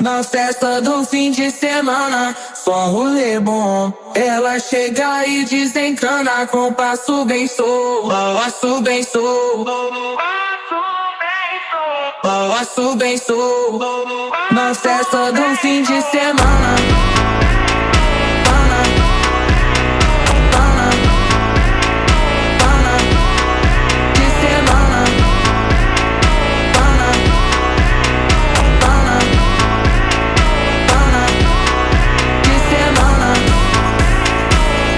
Na festa do fim de semana, só rolê bom. Ela chega e desencana com passo bem solto, passo bem solto, passo bem solto. Na festa do fim de semana. Pana, pana, pana, de semana. Pana, pana, pana, de semana.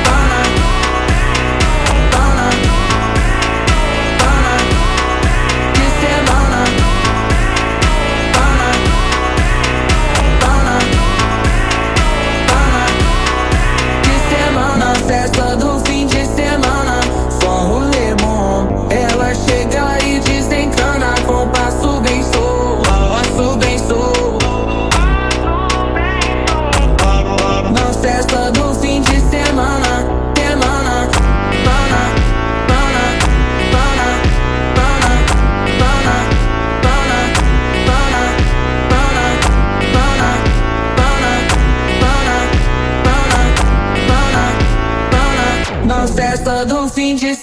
Pana, pana, pana, de semana. Pana, pana, pana, de semana. Festa do fim de semana, só rolê bom. Ela chega e desencana com passo bem solto, passo bem solto. Na festa do fim de semana, semana, pana, pana, pana, pana, pana, pana, pana, pana, pana, pana, pana, pana, pana, pana. Na festa do fim de